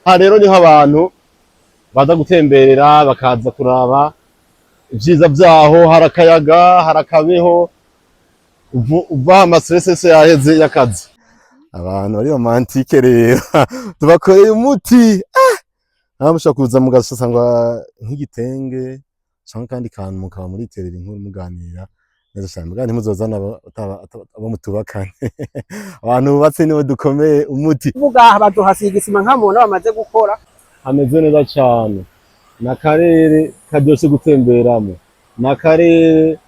Aha rero niho abantu baza gutemberera, bakaza kuraba ivyiza vyaho. Hari akayaga, hari akabeho, uva ama stress yaheze y'akazi. Abantu bari romantique rero tubakoreye umuti. Ah, mushobora kuza mugasasangwa nk'igitenge canke akandi kantu, mukaba muriterera inkuru, muganira neza cane. Mugabo ntimuzozana abo mutubakanye. Abantu bubatse nibo dukomeye umuti. Kuvuga bazohasiga isima nkamubona bamaze gukora. Hameze neza cane, ni akarere karyoshe gutemberamo, ni akarere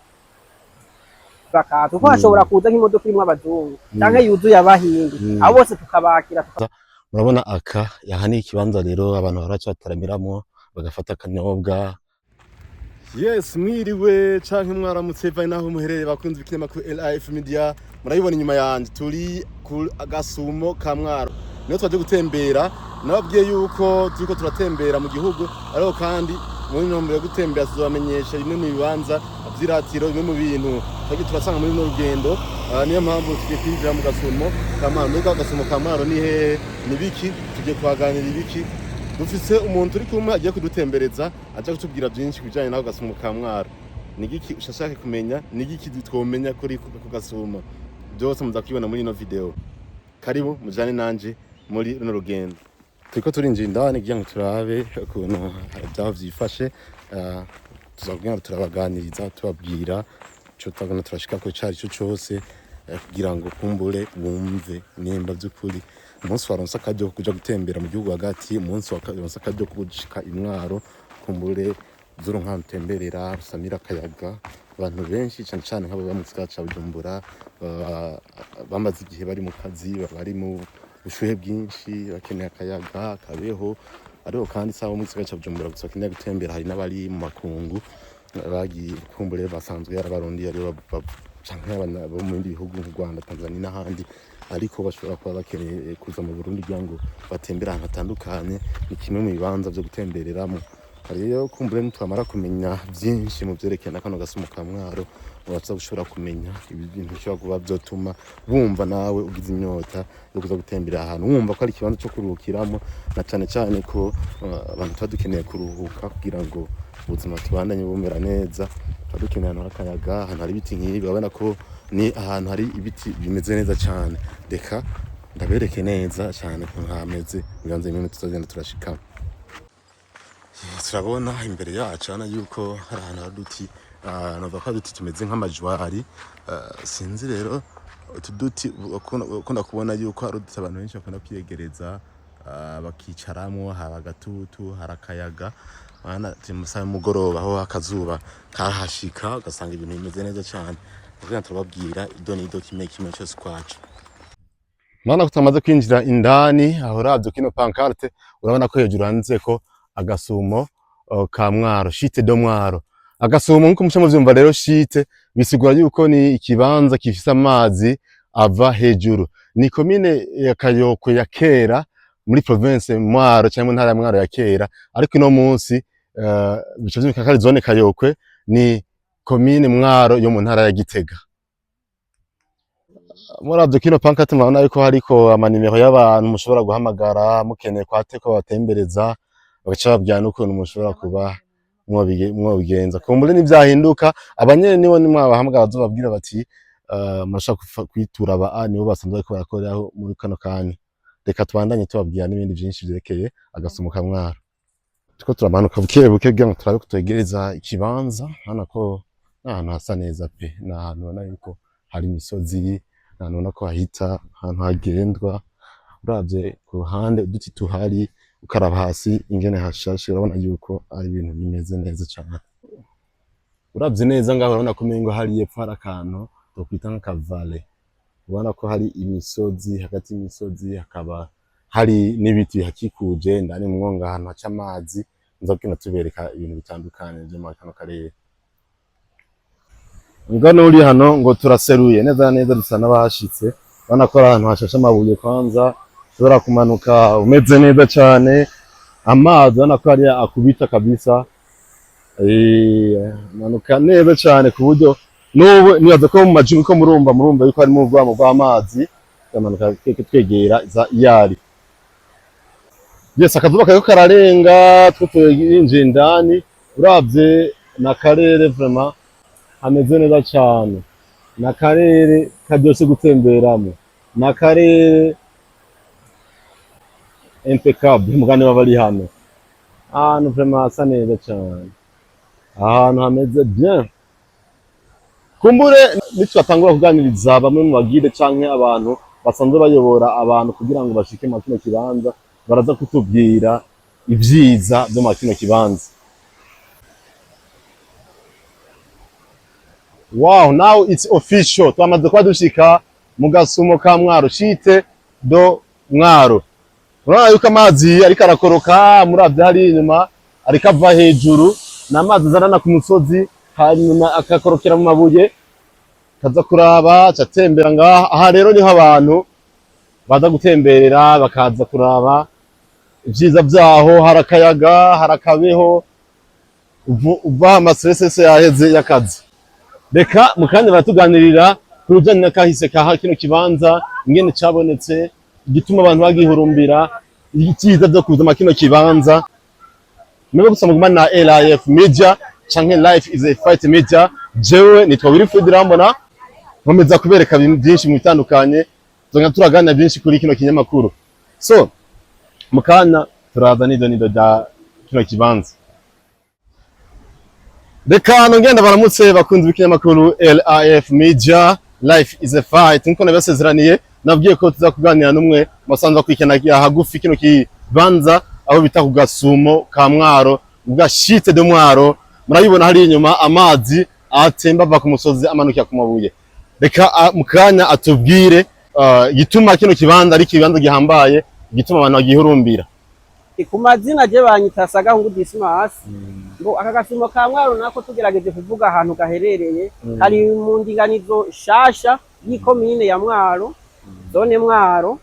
Bakaza kuko hashobora kuza nk'imodoka irimwo abazungu canke yuzuye abahindi, abo bose tukabakira. Murabona aka, aha ni ikibanza rero abantu baraca bataramiramwo, bagafata akanyobwa. Yes, mwiriwe canke mwaramutse bivanye naho muherereye, bakunzi b'ikinyamakuru LIF Media. Murabibona inyuma yanje, turi ku Gasumo ka Mwaro, niho twaje gutembera. Nababwiye yuko turiko turatembera mu gihugu, ariko kandi muri ntumbero yo gutembera tuzobamenyesha bimwe mu bibanza vy'iratiro, bimwe mu bintu twagiye turasanga muri runo rugendo. Niyo mpamvu tugiye kwinjira mu Gasumo ka Mwaro. Mbega Gasumo ka Mwaro ni hehe? Ni biki? Tugiye kuhaganira ibiki? Dufise umuntu turi kumwe agiye kudutembereza, aja kutubwira byinshi kubijanye n'ako Gasumo ka Mwaro. Ni igiki ushashaka kumenya? Ni igiki twomenya kuri ku Gasumo? Byose muza kubibona muri ino video. Karibu mujane nanje muri runo rugendo. Turiko turinjira indani kugira ngo turabe ukuntu vyaho vyifashe. Tuza kugira ngo turabaganiriza, tubabwira ico twagenda turashikako ico arico cose, kugira ngo kumbure wumve nimba vy'ukuri umunsi waronse akaryo ko kuja gutembera mu gihugu hagati, umunsi waronse akaryo ko gushika i Mwaro, kumbure uzoronka ahantu utemberera, usamira akayaga. Abantu benshi, cane cane nk'ababa mu gisagara ca Bujumbura, baba bamaze igihe bari mu kazi, baba bari mu bushuhe bwinshi, bakeneye akayaga, akabeho. Ariko kandi si abo mu gisagara ca Bujumbura gusa bakeneye gutembera, hari n'abari mu makungu bagiye, kumbure basanzwe ari Abarundi, aribo canke bo mu bindi bihugu nk'u Rwanda, Tanzania n'ahandi, ariko bashobora kuba bakeneye kuza mu Burundi kugira ngo batembere ahantu hatandukanye. Ni kimwe mu bibanza vyo gutembereramo. Rero kumbure nitwamara kumenya vyinshi mu vyerekeye na kano Gasumo ka Mwaro, uraza gushobora kumenya ibintu bishobora kuba vyotuma wumva nawe ugize inyota yo kuza gutembera ahantu, wumva ko ari ikibanza co kuruhukiramo, na cane cane ko abantu tuba dukeneye kuruhuka kugira ngo ubuzima tubandanye bumera neza. Tuba dukeneye ahantu hari akayaga, ahantu hari ibiti nk'ibi. Urabona ko ni ahantu hari ibiti bimeze neza cane. Reka ndabereke neza cane ukuntu hameze mu bibanza bimwe tuzogenda turashikamo. Turabona imbere yacu hano yuko hari ahantu hari uduti, novuga ko ari uduti tumeze nk'amajwari. Sinzi rero, utu duti ukunda kubona yuko ari uduti abantu benshi bakunda kwiyegereza, bakicaramwo. Hari agatutu, hari akayaga. Urabona turi mu masaha y'umugoroba, aho akazuba karahashika, ugasanga ibintu bimeze neza cane. Kugira turababwira ido n'ido, kimwe kimwe cyose ukwaco. Murabona ko tumaze kwinjira indani. Aho uravye kino pancarte, urabona ko hejuru handitseko Agasumo ka Mwaro, Chute de Mwaro. Agasumo, nkuko muca muvyumva rero, chute bisigura yuko ni ikibanza gifise amazi ava hejuru. Ni komine ya Kayokwe ya kera, muri province Mwaro cyangwa mu ntara ya Mwaro ya kera, ariko ino munsi bica vyumvikana ko ari zone Kayokwe, ni komine Mwaro yo mu ntara ya Gitega. Muravye kino pancarte, murabona yuko hariko amanimero y'abantu mushobora guhamagara mukeneye kwate ko babatembereza, bagaca bababwira n'ukuntu mushobora kuba mwobigenza. Kumbure nivyahinduka, abanyene nibo nimwabahamagara bazobabwira bati murashobora kwitura aba a nibo basanzwe bariko barakoreraho muri kano kanya. Reka tubandanye tubabwira n'ibindi vyinshi vyerekeye Agasumo ka Mwaro. Turiko turamanuka buke buke kugira ngo turabe ko twegereza ikibanza. Hano ko ni ahantu hasa neza pe, ni ahantu ubona yuko hari imisozi, ni ahantu ubona ko hahita, ahantu hagendwa. Uravye ku ruhande uduti tuhari, ukaraba hasi ingene hashashe, urabona yuko ari ibintu bimeze neza cane. Uravye neza ngaho, urabona ko umengo hari epfo hari akantu twokwita nk'akavale. Ubona ko hari imisozi, hagati y'imisozi hakaba hari n'ibiti bihakikuje. Indani mu mwonga ahantu haca amazi. Nza kugenda tubereka ibintu bitandukanye vyo muri kano karere. Ngano uri hano ngo turaseruye neza na neza, dusa n'abahashitse. Urabona ko ari ahantu hashashe amabuye, kwanza ushobora kumanuka umeze neza cane. Amazi urabona ko hariya akubita kabisa, manuka neza cane, ku buryo n'ubu nibaza ko mu majwi ko murumva yuko harimo urwamo rw'amazi. Turamanuka twegera za iyari. Yes, akazuba kariko kararenga, twe turinjiye indani. Uravye n'akarere, vraiment hameze neza cane, n'akarere karyoshe gutemberamo, n'akarere impeccable. Mugani w'abari hano, ahantu vraiment hasa neza cane, ahantu hameze bien. Kumbure nitwatangura kuganiriza bamwe mu ba guide canke abantu basanzwe bayobora abantu kugira ngo bashike mu kino kibanza, baraza kutubwira ivyiza vyo mu kino kibanza. Wow, now it's official. Twamaze kuba dushika mu gasumo ka Mwaro, chute de Mwaro. Urabona yuko amazi ariko arakoroka, muravye hari inyuma, ariko ava hejuru. Ni amazi azanana ku musozi, hanyuma akakorokera mu mabuye, kaza kuraba, atembera ngaha. Aha rero niho abantu baza gutemberera, bakaza kuraba ivyiza vyaho. Hari akayaga, hari akabeho, uva ama stress yaheze y'akazi. Reka mu kanya baratuganirira ku bijanye n'akahise ka kino kibanza, ingene cabonetse, igituma abantu bagihurumbira, ivyiza vyo kuza kino kibanza. Mwebwe gusa muguma na LIF Media canke Life is a Fight Media. Jewe nitwa Wilfried Rambona, nkomeza kubereka ibintu byinshi mu bitandukanye, tuzongera turaganira byinshi kuri kino kinyamakuru. So mu kanya turaza nido nido rya kino kibanza. Reka nongenda baramutse bakunzi b'ikinyamakuru LIF Media, Life is a Fight. Nkuko nabasezeraniye, nabwiye ko tuza kuganira n'umwe mu basanzwe bakurikirana hagufi kino kibanza, aho bita ku gasumo ka Mwaro, bwa chute de Mwaro. Murabibona hari inyuma amazi atemba ava ku musozi amanukira ku mabuye. Reka mu kanya atubwire igituma kino kibanza ari ikibanza gihambaye, igituma abantu bagihurumbira. Ku mazina je banyita Sagahungu Dismas. Ngo aka gasumo ka Mwaro nako, tugerageje kuvuga ahantu gaherereye, kari mu ndinganizo shasha y'ikomine ya Mwaro, zone Mwaro.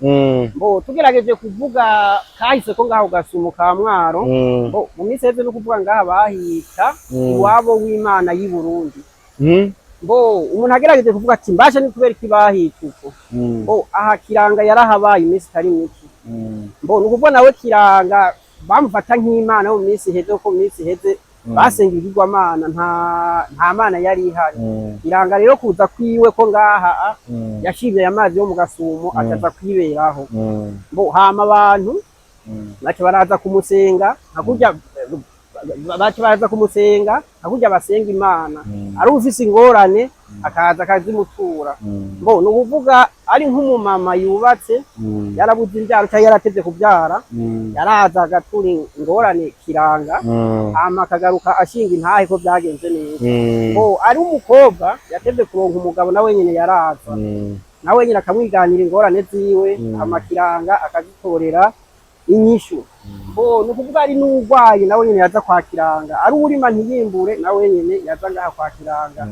Ngo tugerageje kuvuga kahise ko ngaho gasumo ka Mwaro, ngo mu minsi iheze, no kuvuga ngaha bahita iwabo w'Imana y'i Burundi. Ngo umuntu agerageje kuvuga ati: "Mbasha ni kubera iki bahita uko?" Ngo aha Kiranga yarahabaye iminsi itari mike. Mbo ni ukuvuga nawe Kiranga bamufata nk'Imana mu minsi iheze, kuko mu minsi iheze basenga ibigirwamana, nta mana yari ihari. Kiranga rero kuza kwiwe ko ngaha yashimye aya mazi yo mu gasumo, acaza kwiberaho. Mbo hama abantu baca baraza kumusenga nka kurya, baca baraza kumusenga nka kurya basenga Imana. Ari ufise ingorane akaza akazimutura. Mbo ni ukuvuga ari nk'umumama yubatse, yarabuze imbyaro cyangwa yaratevye kubyara, yaraza agatura ingorane Kiranga, hama akagaruka ashinga intahe ko byagenze neza. Mbo ari umukobwa yatevye kuronka umugabo, nawe nyene yaraza, nawe nyene akamwiganira ingorane ziwe, hama Kiranga akazitorera inyishu. Mbo ni ukuvuga ari n'urwayi, nawe nyene yaza kwa Kiranga. Ari uwurima ntiyimbure, nawe nyene yaza ngaha kwa Kiranga,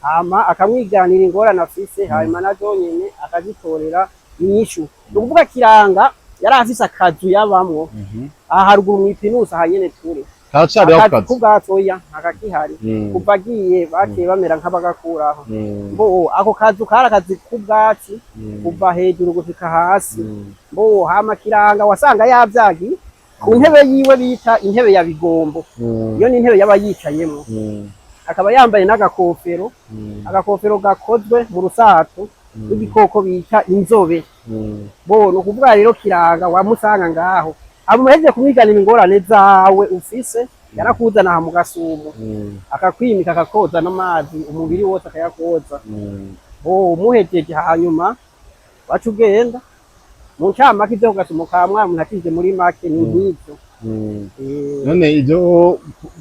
hama akamwiganira ingorane afise, hanyuma nazo nyene akazitorera inyishu. Ni ukuvuga Kiranga yari afise akazu yabamwo aha haruguru mw'ipinusi, aha nyene turi. Karacariho ako Akazu kazu? k'ubwatsi, oya, ntakakihari. Kuva agiye baciye bamera nk'abagakuraho. Mbo ako kazu kari akazi k'ubwatsi kuva hejuru gushika hasi. Mbo hama Kiranga wasanga yavyagiye ku ntebe yiwe bita intebe ya bigombo. Iyo ni intebe yaba yicayemwo, akaba yambaye n'agakofero, agakofero gakozwe mu rusato rw'igikoko bita inzobe. Bo ni ukuvuga rero Kiranga wamusanga ngaho, amuhejeje kumwiganira ingorane zawe ufise, yarakuzana aha mu gasumo, akakwimika, akakoza n'amazi umubiri wose akayakoza. Bo umuhejeje, hanyuma waca ugenda. Mu ncamake, ivyo ku gasumo ka Mwaro, umuntu acije muri make, ni nk'ivyo. None ivyo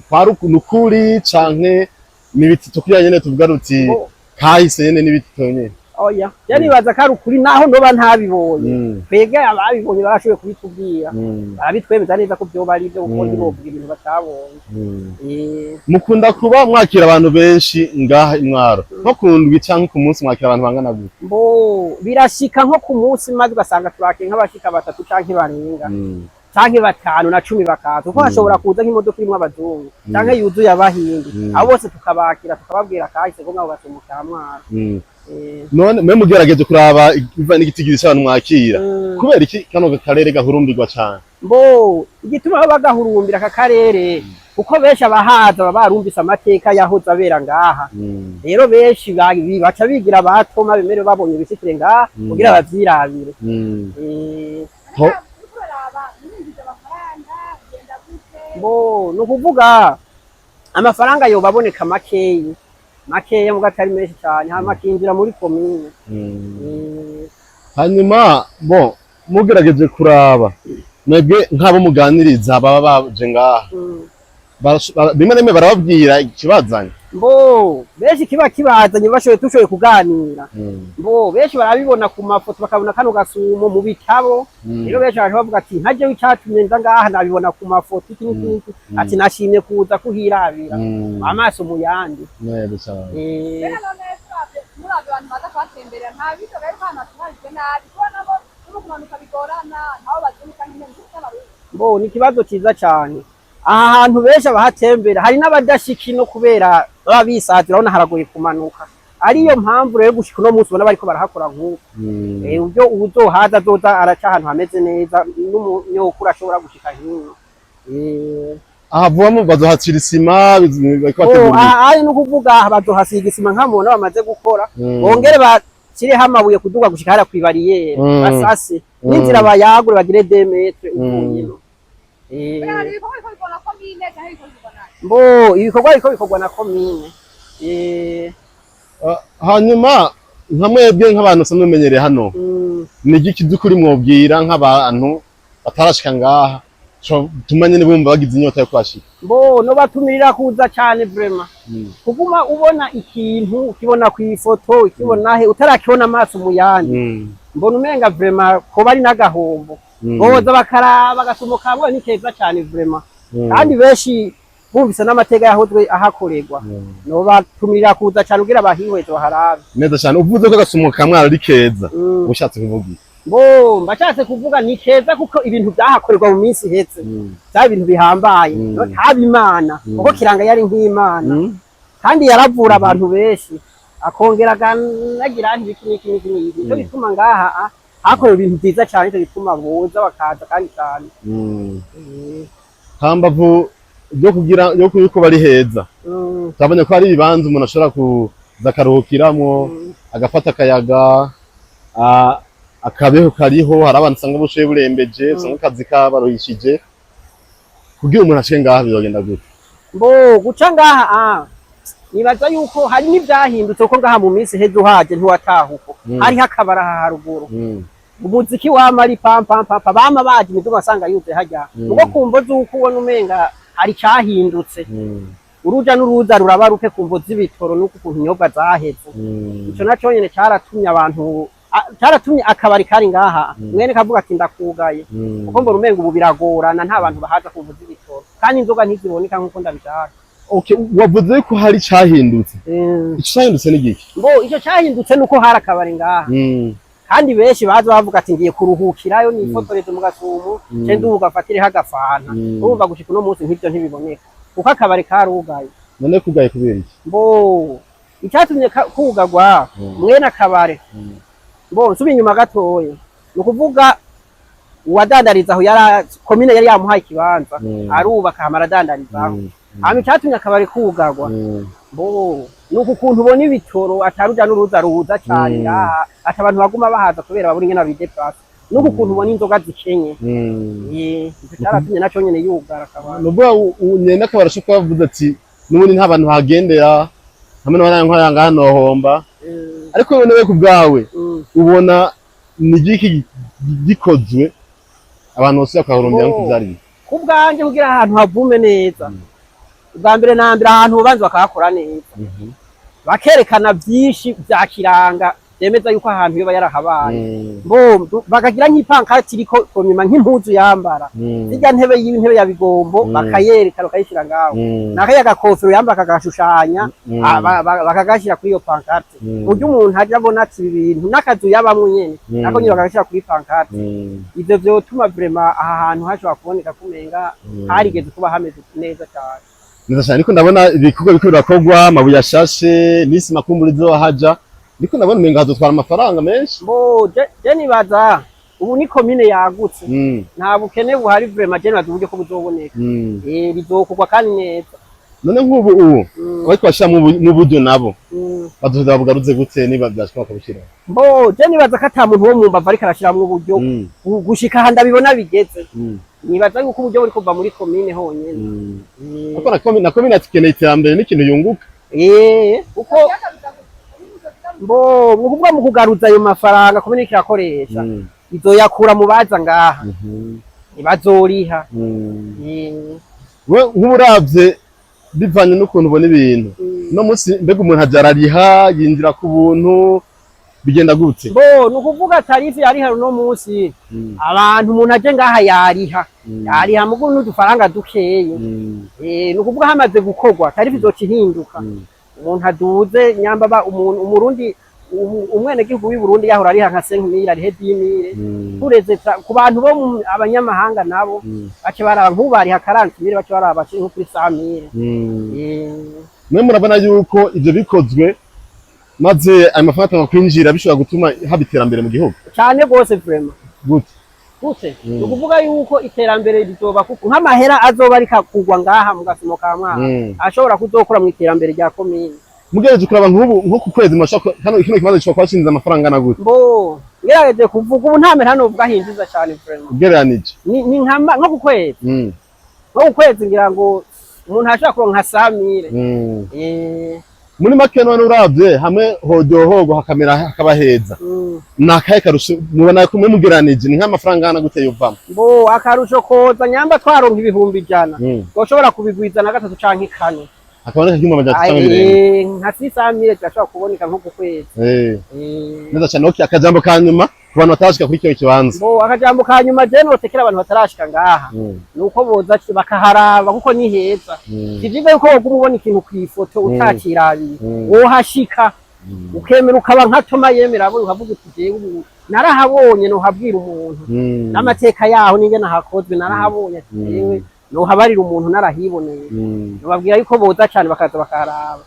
kwari nukuri canke n'ibitito kugira nyene tuvuga ruti kahise nyene n'ibitito nyene? Oya, je nibaza ko ari ukuri, naho noba ntabibonye. Twebwe ababibonye barashoboye kubitubwira, barabitwemeza neza ko vyoba ari ivyo, kuko ntibovuga ibintu batabonye. Mukunda kuba mwakira abantu benshi ngaha i Mwaro, nko ku ndwi canke ku munsi mwakira abantu bangana gute? Mbo birashika nko ku munsi, maze ugasanga turakiye nk'abashika batatu canke barenga, canke batanu na 10 bakaza, kuko hashobora kuza nk'imodoka irimwo abazungu canke yuzuye abahindi. Abo bose tukabakira, tukababwira kahise ko ngaho gasumo ka Mwaro. None mwe mugerageje kuraba ibiva n'igitigiri c'abantu mwakira, kubera iki kano karere gahurumbirwa cane? Mbo igituma baba bagahurumbira aka karere, kuko benshi abahaza baba barumvise amateka yahoze abera ngaha. Rero benshi baca bigira batoma bemerewe babonye bishikire ngaha kugira bavyirabire. Mbo ni ukuvuga amafaranga yoba aboneka makeyi makeya, muga atari menshi cane, hama akinjira muri komine. Hanyuma bon, mugerageje kuraba mwebwe nk'abo muganiriza baba baje ngaha, rimwe na rimwe barababwira ikibazanye? Mbo benshi kiba kibazanye bashoboye, tushoboye kuganira, mbo benshi barabibona ku mafoto, bakabona kano gasumo mu bitabo. Rero benshi baje bavuga ati: "Nka jewe icatumye nza ngaha nabibona ku mafoto iki n'iki n'iki." Ati: "Nashimye kuza kuhirabira amaso mu yandi." Neza cane. Muravye abantu baza kuhatemberera, nta bidoga yuko ahantu hatunganijwe nabi, kubona bo no kumanuka bigorana, ntaho bazunguka nyene cy'abarundi? Mbo ni ikibazo ciza cane. Aha hantu benshi abahatembera, hari n'abadashika ino kubera baba bisaza, urabona haragoye kumanuka. Ariyo mpamvu rero gushika uno munsi ubona bariko barahakora nk'uko. Uburyo uwuzohaza azoza araca ahantu hameze neza, n'umunyokuru ashobora gushika hino. Aha vuba mu bazohacira isima, bariko Oh, bategura. aha ari no kuvuga bazohasiga isima nkamubona bamaze gukora, bongere bashireho amabuye kuduga gushika hariya kw'ibariyeri, basase n'inzira, bayagure bagire 2 mètres uvuye ino. Mbega ibikorwa biriko bikorwa na komine canke biriko bikorwa nabi? Mbo ibikorwa biriko bikorwa na komine. Ah, hanyuma nka mwebwe nk'abantu usanzwe mumenyereye hano, ni igiki by'ukuri mwobwira nk'abantu batarashika ngaha co tuma nyene bumva bagize inyota yo kuhashika? Mbo no batumirira kuza cane vraiment. Kuguma ubona ikintu ukibona kw'ifoto, ukibona he, utarakibona amaso mu yandi, mbona umenga vraiment koba ari n'agahombo. Boza bakaraba agasumo kamwe, ni keza cane vraiment. Kandi benshi bumvise n'amateka yahozwe ahakorerwa, no batumirira kuza cane kugira bahihweze, baharabe. Neza cyane. Uvuze ko agasumo ka Mwaro ari keza, ushatse kuvuga iki? Mbo mbashatse kuvuga ni keza kuko ibintu byahakorerwa mu minsi iheze byari ibintu bihambaye. Haba Imana, kuko Kiranga yari nk'Imana, kandi yaravura abantu benshi, akongera akanagira ibiki n'iki n'iki n'iki. Nico gituma ngaha hakorewe ibintu vyiza cane, nico gituma boza bakaza kandi cane. Hambavu ryo kugira yo yuko bari heza, turabonye ko hari ibibanza umuntu ashobora kuza akaruhukiramwo, agafata akayaga, akabeho kariho. Hari abantu usanga ubushuhe burembeje, usanga akazi kabaruhishije. Kugira umuntu ashike ngaha bizogenda gute? Mbo guca ngaha nibaza yuko hari n'ivyahindutse, kuko ngaha mu minsi iheze uhaje ntiwataha uko. Hariho akabara aha haruguru, umuziki wama ari pam pam pam pam, bama baje imiduga wasanga yuzuye harya. Ubwo kumvo z'uko ubona umenga hari icyahindutse, uruja n'uruza ruraba ruke kumvo z'ibitoro n'uko ukuntu inyobwa zaheze. Ico naco nyene caratumye abantu caratumye akabari kari ngaha, mwene kavuga ati: "Ndakugaye," kuko mbona umenga ubu biragorana, nta bantu bahaza kumvo z'ibitoro, kandi inzoga ntiziboneka nk'uko ndabishaka. Okay, wavuze ko hari icahindutse. Ico cahindutse ni giki? Mbo ico cahindutse nuko hari akabari ngaha, kandi benshi baza bavuga ati: "Ngiye kuruhukirayo, nifotoreze mu gasumo, ce nduga mfatireho agafanta." Urumva gushika uno munsi nk'ivyo ntibiboneka kuko akabari karugaye. None kugaye kubera iki? Mbo icyatumye kugarwa mwene akabare, mbo nsubiye inyuma gatoya, ni ukuvuga uwadandariza aho yara komine yari yamuhaye ikibanza, arubaka hama aradandarizaho. Hama icyatumye akabari kugarwa, mbo ni uku kuntu ubona ibitoro ataruja n'uruza ruza cyane ngaha, ati abantu baguma bahaza kubera babura ingene babideplasa, nuku kuntu ubona inzoga zikenye. Ico caratumye naco nyene yugara akabari. Nuvuga nyene akabari ashobora kuba yavuze ati: "N'ubundi nta bantu bahagendera, hamwe n'abantu ngaha nohomba." Ariko none we ku bwawe, ubona ni igiki gikozwe abantu bose bakahurumbira nk'uko vyari biri? Ku bwanje, kugira ahantu havume neza, ubwa mbere na mbere ahantu ubanza bakahakora neza, bakerekana vyinshi vya kiranga vyemeza yuko ahantu yoba yarahabaye. Bo bakagira nk'ipancarte iriko komima nk'impuzu yambara, zirya ntebe y'intebe ya bigombo, bakayerekana bakayishira ngaho, nakaya gakofero yambara akagashushanya, bakagashira kuri iyo pancarte, buryo umuntu aja abona ati ibi bintu n'akazu yabamwo nyene, nako nyene bakagashira kuri pancarte. Ivyo vyotuma vraiment aha hantu hashobora kuboneka kumenga harigeze kuba hameze neza cyane. Neza cyane. Ariko ndabona ibikorwa biriko birakorwa, amabuye ashashe n'isima kumbura izohaja. Ndiko ndabona umenga hazotwara amafaranga menshi. Bo je nibaza ubu ni komine yagutse, nta bukene buhari vraiment. Je nibaza uburyo ko buzoboneka. Bizokorwa kandi neza. None nk'ubu ubu bariko bashiramwo n'uburyo nabo bazoza babugaruze gute niba vyashika bakabushyira? Bo je nibaza ko ata muntu wo mu mbavu ariko arashiramwo uburyo. Gushika aha ndabibona bigeze, nibaza yuko uburyo buri kuva muri komine honyene. Ariko na komine ati ikeneye iterambere n'ikintu yunguka. Kuko bo mu kuvuga mu kugaruza ayo mafaranga komine iriko irakoresha, izoyakura mu baza ngaha, ntibazoriha. We nk'uburavye, bivanye n'ukuntu ubona ibintu no munsi, mbega umuntu aja arariha, yinjira ku buntu, bigenda gute? Bo ni ukuvuga tarif yari hari uno munsi, abantu umuntu aje ngaha yariha, yariha mugu n'udufaranga dukeye. Ni ukuvuga hamaze gukorwa, tarif izoca ihinduka, umuntu aduze nyamba ba umuntu umurundi umwenegihugu w'i Burundi yahora ariha nka 5 mille, arihe 10 mille. Tureze ku bantu bo abanyamahanga nabo bace baraba nk'ubu bariha 40 mille, bace baraba bace nko kuri 100 mille. Mwe murabona yuko ivyo bikozwe maze ayo mafaranga atanga kwinjira bishobora gutuma haba iterambere mu gihugu? Cane gose vraiment. Gute? Gute? Ni ukuvuga yuko iterambere rizoba, kuko nk'amahera azoba ariko akugwa ngaha mu gasumo ka Mwaro ashobora kuzokora mu iterambere rya komine. Mugerageje kuraba nk'ubu nko ku kwezi murashobora hano kino kibanza gishobora kuba cinjiza amafaranga angana gute? Mbo ngerageje kuvuga ubu nta mbere hano uvuga hinjiza cyane vraiment. Ugereranije. Ni nko ku kwezi, nko ku kwezi ngira ngo umuntu ashobora kuronka 100 mille. Muri make none uravye hamwe horyohorwa hakamera hakaba heza, ni akahe karusho mubona kumwe mugereranije, ni nk'amafaranga angana gute yovamwo? Mbo akarusho koza nyamba twaronka 100,000, goshobora kubigwiza na gatatu canke kane. Hakaboneka nk'ibihumbi 300 canke birenga. Nka 600 mille zirashobora kuboneka nko ku kwezi. Neza cyane. Okay, akajambo ka nyuma ku bantu batarashika kuri kino kibanza? Mbo akajambo ka nyuma je notekera abantu batarashika ngaha nuko boza bakaharaba, kuko ni heza. Si vyiza yuko woguma ubona ikintu kw'ifoto utakirabiye. Wohashika ukemera ukaba nka Toma yemera abonye, ukavuga uti: "Jewe ubu narahabonye, nohabwira umuntu n'amateka yaho n'ingene hakozwe, narahabonye." Ati: "Jewe nohabarira umuntu narahiboneye." Nobabwira yuko boza cane bakaza bakaharaba.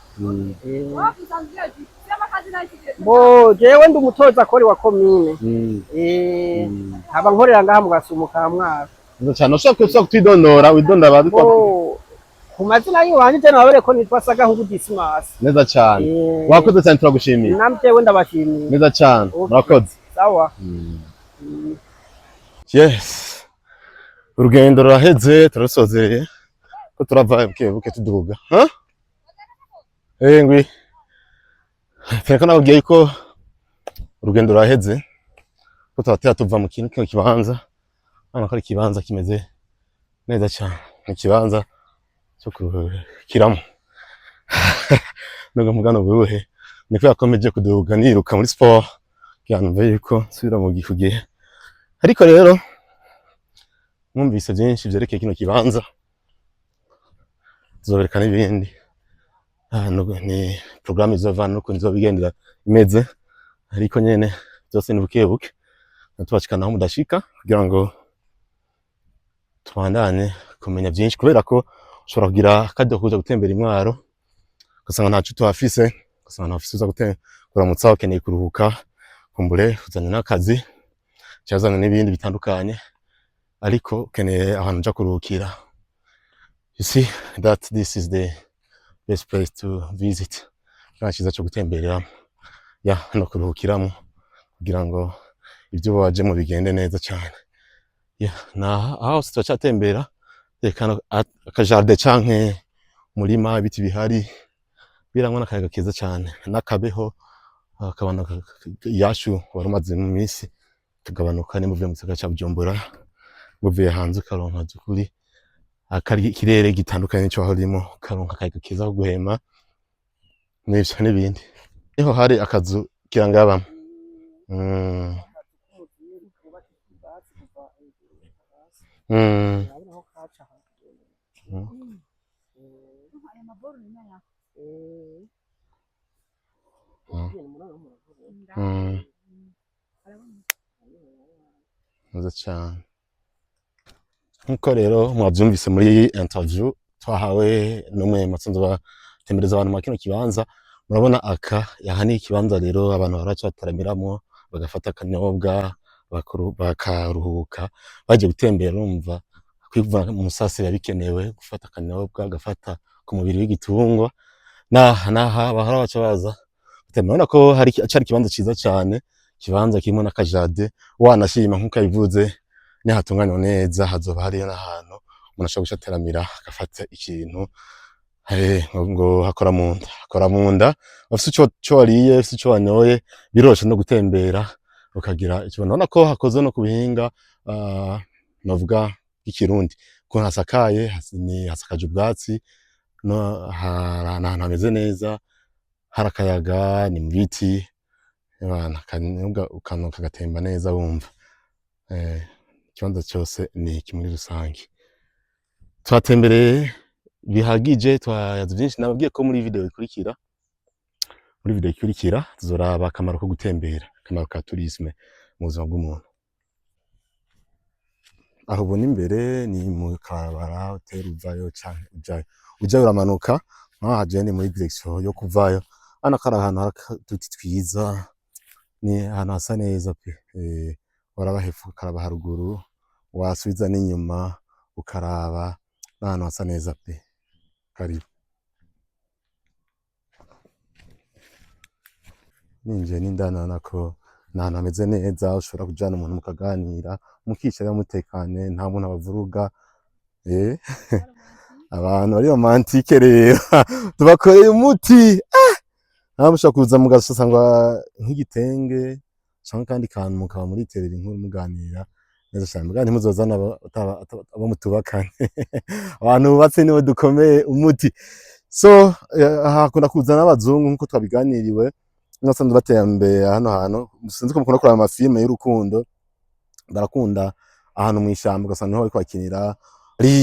Bo jewe ndi umutoza kori wa komine, nkaba nkorera ngaha mu gasumo ka Mwaro. Neza cyane. Ushobora kutwidondora, widondora abadukora. Bo ku mazina yiwanje je nababere ko nitwa Sagahungu Dismas. Neza cyane. Wakoze cyane, turagushimiye. Namjewe ndabashimiye. Neza cyane. Okay. Murakoze. Sawa. Yes, urugendo ruraheze, turarusozereye ko turava buke buke tuduga. Ha, ngwi Feka nababwiye ko urugendo ruraheze, ko turatera tuva mu kintu kino kibanza. Hano ko ari ikibanza kimeze neza cyane, ni ikibanza cyo kuruhukiramo nubwo mugano buruhe niko yakomeje kuduga niruka muri sport kugira ngo numve yuko nsubira mu gifu gihe. Ariko rero mwumvise byinshi byerekeye kino kibanza, tuzobereka n'ibindi. Ni programme izovana n'ukuntu izoba imeze, ariko nyene byose ni buke buke tubashikana aho mudashika kugira ngo tubandanye kumenya byinshi, kubera ko ushobora kugira akajya kuja gutembera i Mwaro ugasanga nta nshuti uhafise, ugasanga nta ufise uza kuramutsa, ukeneye kuruhuka, kumbure uzanye n'akazi cyazana n'ibindi bitandukanye, ariko ukeneye ahantu uja kuruhukira. You see that this is the best place to visit, ikibanza cyiza cyo gutembereramo ya no kuruhukiramo kugira ngo ibyo wajemo bigende neza cyane. Ya na aho hose turacyatembera, rekana akajardin canke umurima, ibiti bihari birangwa n'akayaga keza cyane n'akabeho akabana yashu wari umaze mu minsi tugabanuka nimba uvuye mu gisagara ca Bujumbura, muvuye hanze, ukaronka by'ukuri akari ikirere gitandukanye n'ico wahora urimo, ukaronka akayaga keza ko guhema n'ivyo n'ibindi. Niho hari akazu kirangabamo. Neza cane. Nkuko rero mwavyumvise muri interview twahawe n'umwe mu basanzwe batembereza abantu muri kino kibanza. Murabona aka, aha ni ikibanza rero abantu baraca bataramiramwo, bagafata akanyobwa, bakaruhuka baje gutembera. Urumva kwivuna mu musase biba bikenewe gufata akanyobwa, gafata ku mubiri w'igitungwa. Naha naha bahora baca baza gutembera. Urabona ko hari cari ikibanza ciza cane, ikibanza kirimwo n'akajardin. Wanashima nkuko yabivuze, nihatunganywa neza hazoba hariyo n'ahantu umuntu ashobora guca ateramira, agafata ikintu. Ngo hakora munda, hakora munda. Bafise ico wariye, ufise ico wanyoye, biroroshe no gutembera ukagira ico. Urabona ko hakoze no ku buhinga, novuga bw'ikirundi, ukuntu hasakaye, ni hasakaje ubwatsi. No hari ahantu hameze neza, hari akayaga, ni mu biti. Ebana, akanyobwa ukanwa kagatemba neza. Wumva ikibanza cose ni iki. Muri rusange twatembereye bihagije, twayaze vyinshi. Nababwiye ko muri video ikurikira tuzoraba akamaro ko gutembera, akamaro ka tourisme mu buzima bw'umuntu. Aho ubona imbere ni mu kabarabara utera uvayo canke ujayo. Ujayo uramanuka, nkaha je ni muri direction yo kuvayo. Urabona ko ari ahantu hari uduti twiza, ni ahantu hasa neza pe. Waraba hepfo, ukaraba haruguru, wasubiza n'inyuma ukaraba, n'ahantu hasa neza pe. Karibu. Ninjiye n'indani, urabona ko ni ahantu hameze neza, ushobora kujana umuntu mukaganira, mukicara mutekanye, nta muntu abavuruga. Abantu bari romantique rero tubakoreye umuti. Ah, mushobora kuza mugasasa nk'igitenge canke akandi kantu, mukaba muriterera inkuru, muganira neza cane. Muga ntimuzozana abo mutubakanye. Abantu bubatse nibo dukomeye umuti. So hakunda kuza n'abazungu nkuko twabiganiriwe n'abasanzwe batembera hano hantu. Sinzi ko mukunda kuraba amafilme y'urukundo, barakunda ahantu mw'ishamba, ugasanga niho bariko bakinira, ari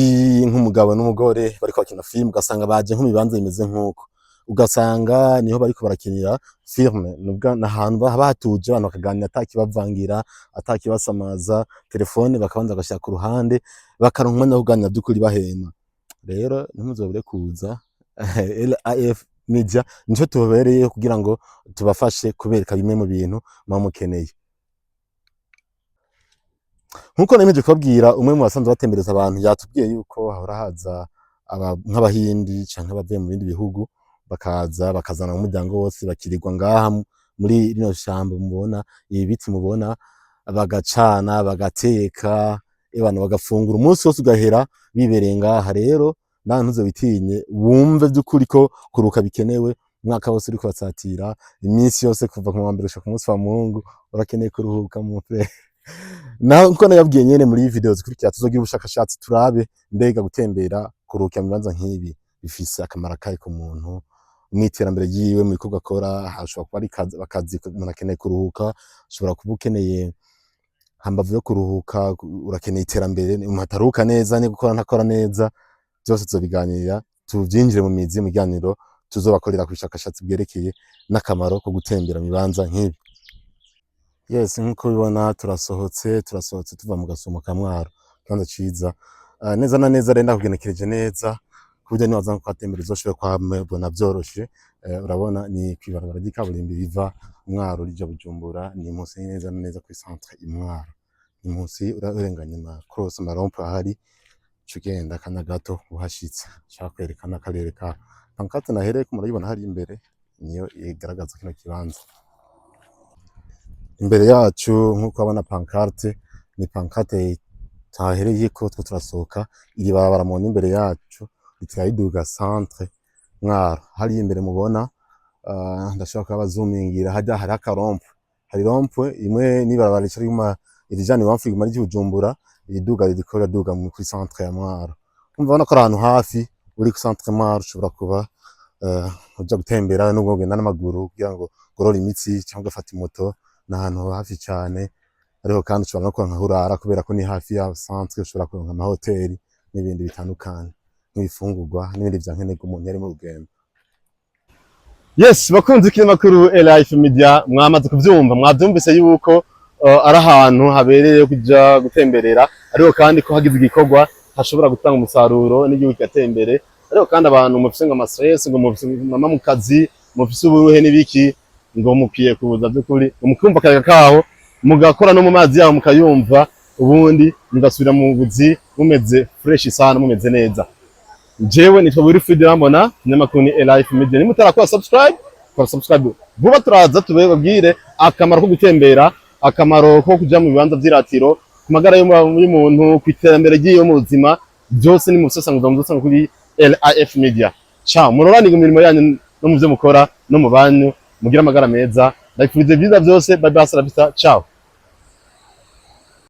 nk'umugabo n'umugore bariko bakina film, ugasanga baje nko mu bibanza bimeze nk'uko, ugasanga niho bariko barakinira film. Nubwo n'ahantu haba hatuje, abantu bakaganira atakibavangira, atakibasamaza, telefone bakabanza bagashira ku ruhande, bakaronka umwanya wo kuganira vy'ukuri bahema. Rero ntimuzobure kuza. LAF Media nico tubabereye kugira ngo tubafashe kubereka bimwe mu bintu muba mukeneye. Nkuko nemeje kubabwira, umwe mu basanzwe batembereza abantu yatubwiye yuko hahora haza nk'abahindi canke abavuye mu bindi bihugu, bakaza bakazana umuryango wose, bakirirwa ngaha muri rino shamba mubona, ibi biti mubona, bagacana, bagateka, abantu bagafungura, umunsi wose ugahera bibereye ngaha. Rero nawe ntuze witinye, wumve vy'ukuri ko kuruhuka bikenewe. Umwaka wose uriko urasatira, iminsi yose kuva ku wa mbere gushika ku munsi wa Mungu, urakeneye kuruhuka mon frère. Naho nkuko nababwiye nyene, muri video zikurikira tuzogira ubushakashatsi, turabe mbega gutembera, kuruhukira mu bibanza nk'ibi bifise akamaro akahe ku muntu mw'iterambere ryiwe, mu bikorwa akora. Hashobora kuba ari akazi umuntu akeneye kuruhuka, ushobora kuba ukeneye, hambavu yo kuruhuka urakeneye iterambere. Umuntu ataruhuka neza ni gukora ntakora neza. Byose tuzobiganira, tuvyinjire mu mizi mu biganiro tuzobakorera ku bushakashatsi bwerekeye n'akamaro ko gutembera mu bibanza nk'ibi. Yes, nkuko ubibona turasohotse tuva mu gasumo ka Mwaro, ikibanza ciza. Neza na neza rero ndakugenekereje neza ku buryo niwaza kuhatembera uzoshobora kuhabona vyoroshe. Urabona ni kw'ibarabara ry'ikaburimbi riva Mwaro rija Bujumbura, ni munsi neza na neza kuri centre i Mwaro. Ni munsi, urenganye ama cross, ama rond-point ahari, uca ugenda akanya gato uhashitse. Nshaka kwerekana akarere ka pancarte nahereyeko, murayibona hari imbere, niyo igaragaza kino kibanza. Imbere yacu nkuko urabona pancarte, ni pancarte tahereyeko two turasohoka. Iri barabara mubona imbere yacu ritera riduga centre Mwaro. Hariya imbere mubona, ndashobora kuba bazumingira harya hariho akarompe, hari rond-point imwe n'ibarabara rica riguma irijana ibubamfu, riguma rija i Bujumbura, iriduga ririko riraduga kuri centre ya Mwaro. Urumva ubona ko ari ahantu hafi, uri kuri centre Mwaro ushobora kuba uja gutembera, nubwo wogenda n'amaguru kugira ngo ugorore imitsi, cyangwa ugafata imoto, ni ahantu hafi cane. Ariko kandi ushobora no kuronka aho urara, kubera ko ni hafi ya centre, ushobora kuronka amahoteli n'ibindi bitandukanye nk'ibifungurwa n'ibindi vya nkenerwa umuntu yari mu rugendo. Yes, bakunzi ikinyamakuru Life Media, mwamaze kuvyumva, mwavyumvise yuko ari ahantu habereye kuja gutemberera, ariko kandi ko hagize igikorwa hashobora gutanga umusaruro n'igihugu kigatera imbere. Ariko kandi abantu mufise ngo ama stress, ngo mufise mama mu kazi. Mufise uburuhe n'ibiki, ngo mukwiye kuza by'ukuri mukumva akayaga kaho, mugakora no mu mazi yaho mukayumva, ubundi mugasubira mu buzi mumeze fresh sana, mumeze neza. Jewe nitwa Wilfried Rambona, kinyamakuru ni Life Media. Nimutarakora subscribe, kora subscribe vuba. Turaza tubabwire akamaro ko gutembera, akamaro ko kuja mu bibanza vy'iratiro ku magara y'umuntu, ku iterambere ry'iyo mu buzima. Byose ni mu busesanguza muzosanga kuri LIF Media. Ciao, muroranirwe imirimo yanyu no mu vyo mukora no mu banyu, mugire amagara meza. Ndabifuriza ibyiza byose. Bye bye, hasta la vista, ciao.